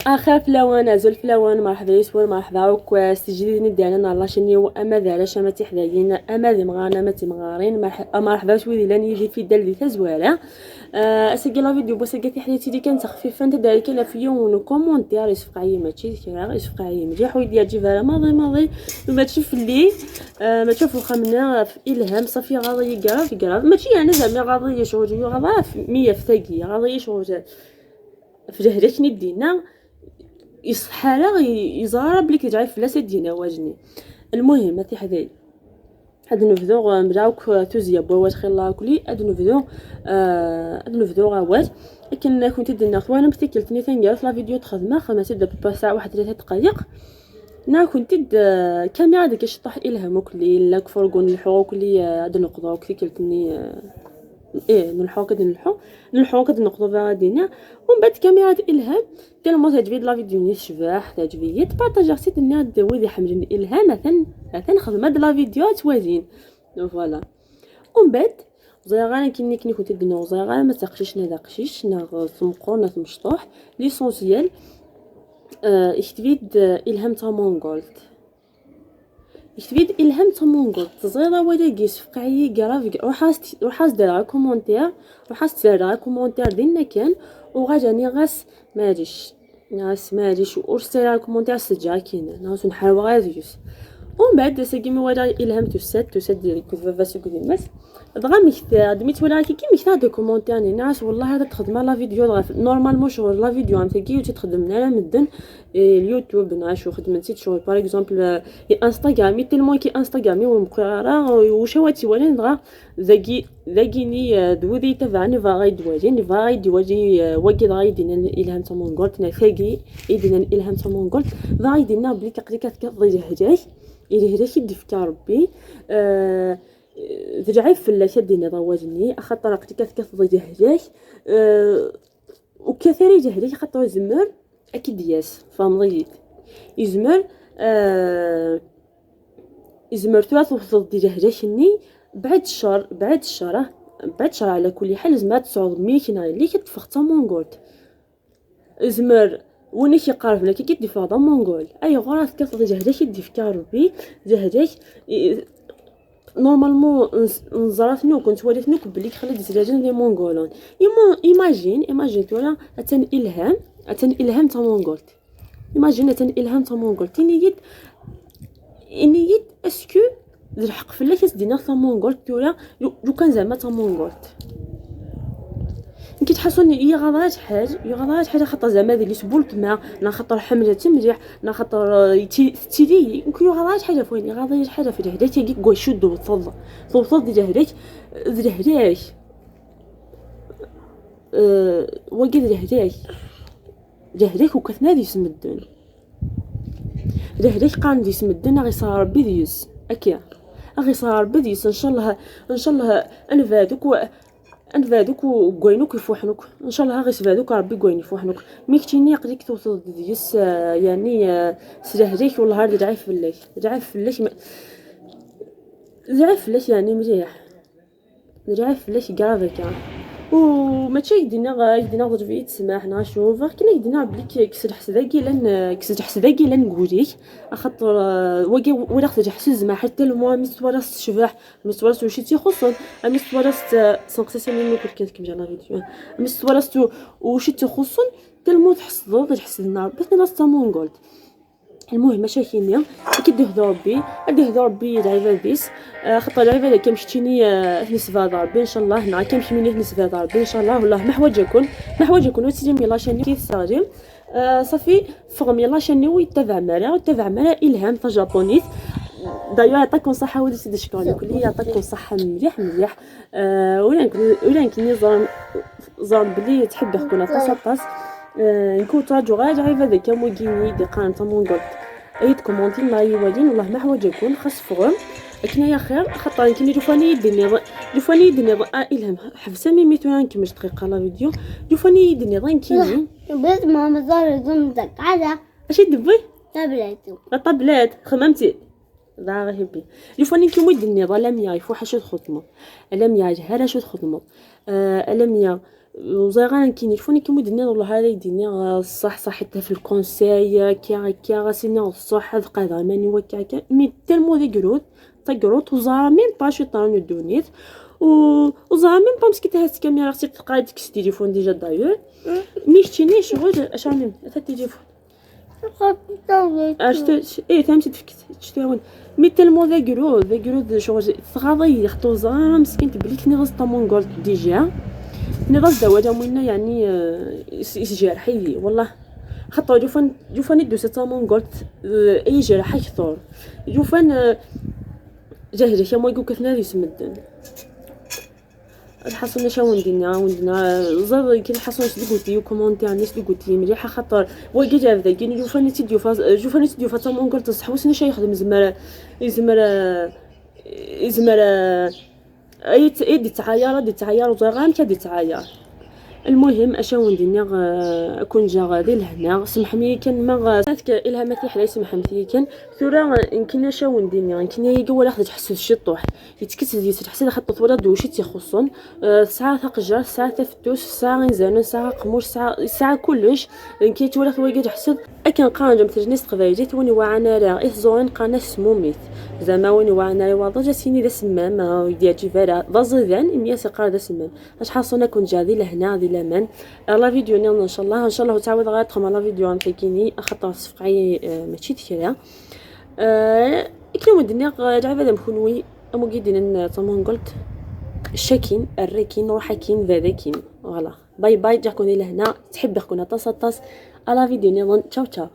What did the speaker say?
اخر فلاوان ازول فلاوان مرحبا يسوان مرحبا وكواس تجديد ندير la chaîne اما ذا علاش ما تحدايين اما ذي مغانا ما تمغارين مرحبا شوي لان يجي في دال دي تزواره. اسجل la vidéo بس قالت حياتي دي كانت خفيفة انت داري كان في يوم commentaire يسفق ماشي كرا يسفق مليح ويدي يجي ماضي ماضي ما تشوف اللي ما تشوفوا خمنا في الهام صافي غاضي grave grave ماشي يعني زعما غاضي شغل غاضي 100 في ثقي غاضي شغل في جهدتني دينا يصحى يزار بلي كتعرف فلاس دينا واجني. المهم هاتي حداي هاد نفدو مراوك توزيا بوات خير الله كلي هاد نفدو هاد نفدو غوات. لكن كنت دينا خوانا بتكلتني ثاني في la vidéo تخدمه خمسة دابا ساعة واحد 3 دقائق نا كنت كاميرا ديك شطح الهام كلي لاك fourgon نلحو كلي هاد نقضو كلتني ايه نلحو كد نلحو نلحو كد نقضو غادينا. ومن بعد كاميرا الهام tellement تعجبني la vidéo ني شباح تعجبني تبارطاجي سيت ني ودي حمل الهام مثلا مثلا خدمة la vidéo توازين voilà. ومن بعد زيغانا كني كني كنت دينا زيغانا ما تقشيش نا داقشيش نا ثمقور نا ثمشطوح l'essentiel. يكتبيد الهام تامونغولت يكتبيد الهام تامونغولت صغيرة ولا كيس فقعي grave روحاس دير commentaire روحاس دير commentaire دينا كان وغاجاني غاس ماجيش غاس ماجيش ورسل commentaire سجا كينا ناس نحاول غاديوس. ومن بعد ساكي ولا الهام تسات تسات ديال كيف فاسو كديماس دغا ميكتا دميت ولا كي ميكتا des commentaires ناس والله هذا تخدم la vidéo normalement شغل la vidéo عم تاكي وتخدم لنا مدن اليوتيوب نعشو خدمت شغل par exemple انستغرام tellement كي انستغرام ومقرا وشواتي ولا دغا ذاكي ذاكيني دوذي تبعني فاغي دواجي فاغي دواجي واكي دغا يدينا الهام تامونغولت نا ثاكي يدينا الهام تامونغولت دغا يدينا بلي كقدي كتقضي هجاي إلي هداك يدفك ربي. ذرعي فلاش دينا ضواجني خاطر قتي كتقضي جهجاك. وكثير جهلي خاطر زمر اكيد ياس فهمضيت يزمر. يزمر توصل دي جهجاشني بعد الشهر بعد الشهر بعد الشهر على كل حال زعما تصعود ميكنا اللي كتفخ تا مونغولت زمر وني كيقرب لك كي ديفا دا مونغول اي غرا كتقضي جهداك يدفك ربي جهداك normalement نزرات نو كنت وليت نوك بلي خلي دزلاجن دي مونغولون imagine imagine تورا اتن الهام اتن الهام تا مونغولت imagine اتن الهام تا مونغولت انيد انيد est-ce que الحق فلا كتدينا تا مونغولت تورا لو كان زعما تا مونغولت كي تحسوني هي غاضات حاجة هي غاضات حاجة خاطر زعما ديال سبولت ما نا خاطر حمله مليح نا خاطر تيلي كي غاضات حاجة فوين غاضات حاجة في الهداك تيجي كوا شد وتفض توصل ديال هداك ديال وقد الهداك جهداك وكثنا دي سمدن جهداك قان دي سمدن غي صار ربي ديس اكيا غي صار ربي ديس ان شاء الله ان شاء الله انا فادوك انت فادوك وكوينوك يفوحنوك ان شاء الله غير فادوك ربي كوين يفوحنوك مي كتيني قديك توصل ديس يعني سلاهديك والله هادي ضعيف فلاش ضعيف فلاش ضعيف فلاش يعني مليح ضعيف فلاش grave كان وماشي يدينا يدينا ضربي تسمح نشوف كنا يدينا بلي كسر حسداكي لان كسر حسداكي لان نقوليك خاطر وكي ولا خرج حسز زعما حتى الموا مستوى الشباح مستوى وشي تيخصن مستوى سنقسي من كل كنت كمجا la vidéo مستوى وشي تيخصن tellement تحسدو تحسد النار بس ناس تامونغولت. المهم مشاكلنا كي يهدر ربي غادي يهدر ربي العباد بيس. خاطر العباد كي مشتيني نسبة ربي ان شاء الله مع كي مشيني نسبة ربي ان شاء الله والله ما حوايج يكون ما حوايج يكون وتسلم la chaîne كيف صاري. صافي فغمي la chaîne ويتبع مالا ويتبع مالا الهام تا جابونيت دايوغ يعطيكم صحة ولي سيدي شكرا كلي يعطيكم صحة مليح مليح. ولا كني زار بلي تحب خونا طاس طاس. نكون تراجعوا غير عباد كامو دي قان تامونغولت ايد كومونتي لا يوالين والله ما حوايج يكون خاص فغم لكن يا خير خاطر كاين جوفاني يدني جوفاني يدني الهم حفصة ميمي تو نكمل دقيقة la vidéo جوفاني يدني ضن كيني بس ماما صار زمزك على اش دبي طابلات طابلات خممتي لا غيبي جوفاني كيمو يدني ظلام يا يفوح شو تخدمو الم يا جهاله شو تخدمو الم يا وزيغان كيني شفوني كيما دنيا والله هذا يديني صح صح حتى في ال conseil كي كي غاسيني الصح هذا قادر ماني وكا كا mais tellement ذي قرود تقروت وزارا même pas شي طرانو دونيت و وزارا même pas مسكيت هاد الكاميرا خصك تلقى ديك التليفون déjà d'ailleurs mais شتيني شغل اش راني هاد التليفون اش ايه فهمتي تفكت شتو mais tellement ذا قرود ذا قرود شغل تغاضي خطو زارا مسكين تبليك ني غاز طامونغولت déjà نغاز دواجا وين يعني يجرحي والله خاطر جوفان جوفان يدو تامونغولت اي جرح يكثر جوفان جاهل كما يقول كثنا يسمدن الحصون شاون دينا وندنا زاد كي الحصون سدقوتي و commentaire ناس دقوتي مليحة خاطر وكي جا ذا كي جوفان تيديو جوفان تيديو تامونغولت صح وسنا شي يخدم زمر يزمر يزمر اي دي تعاير دي تعاير وزغان كدي تعاير. المهم اشاون دينيا كون جا غادي لهنا سمحني كان ما الها ما تيحلا سمحني كان ثورا يمكن اشاون دينيا يمكن يقول ولا خدت حسد شي طوح يتكسد يتحسد خاطر ولا دوشي تيخصون ساعة تقجر ساعة تفتوس ساعة غنزانو ساعة قموش ساعة ساعة كلش كي تولى ثويا تحسد اكن قانجم تجنيس قبايليت وني وعنا راه إثزورين قانا سموميت زعما وني وعنا راه واضح جاسيني ذا سمام يدي فارا ذا زيدان إميا سقار ذا سمام اش حاصلنا كون جا لهنا ذي لامان la vidéo نيضن ان شاء الله ان شاء الله تعاود غير تخمم la vidéo نتاكيني خاطر صفقعي ماشي تكرا كلمة الدنيا جعب هذا مخنوي امو كيدين قلت شاكين الركين روحاكين ذاكين voilà bye bye جاكوني لهنا تحب كون طاس طاس à la vidéo نيضن تشاو تشاو.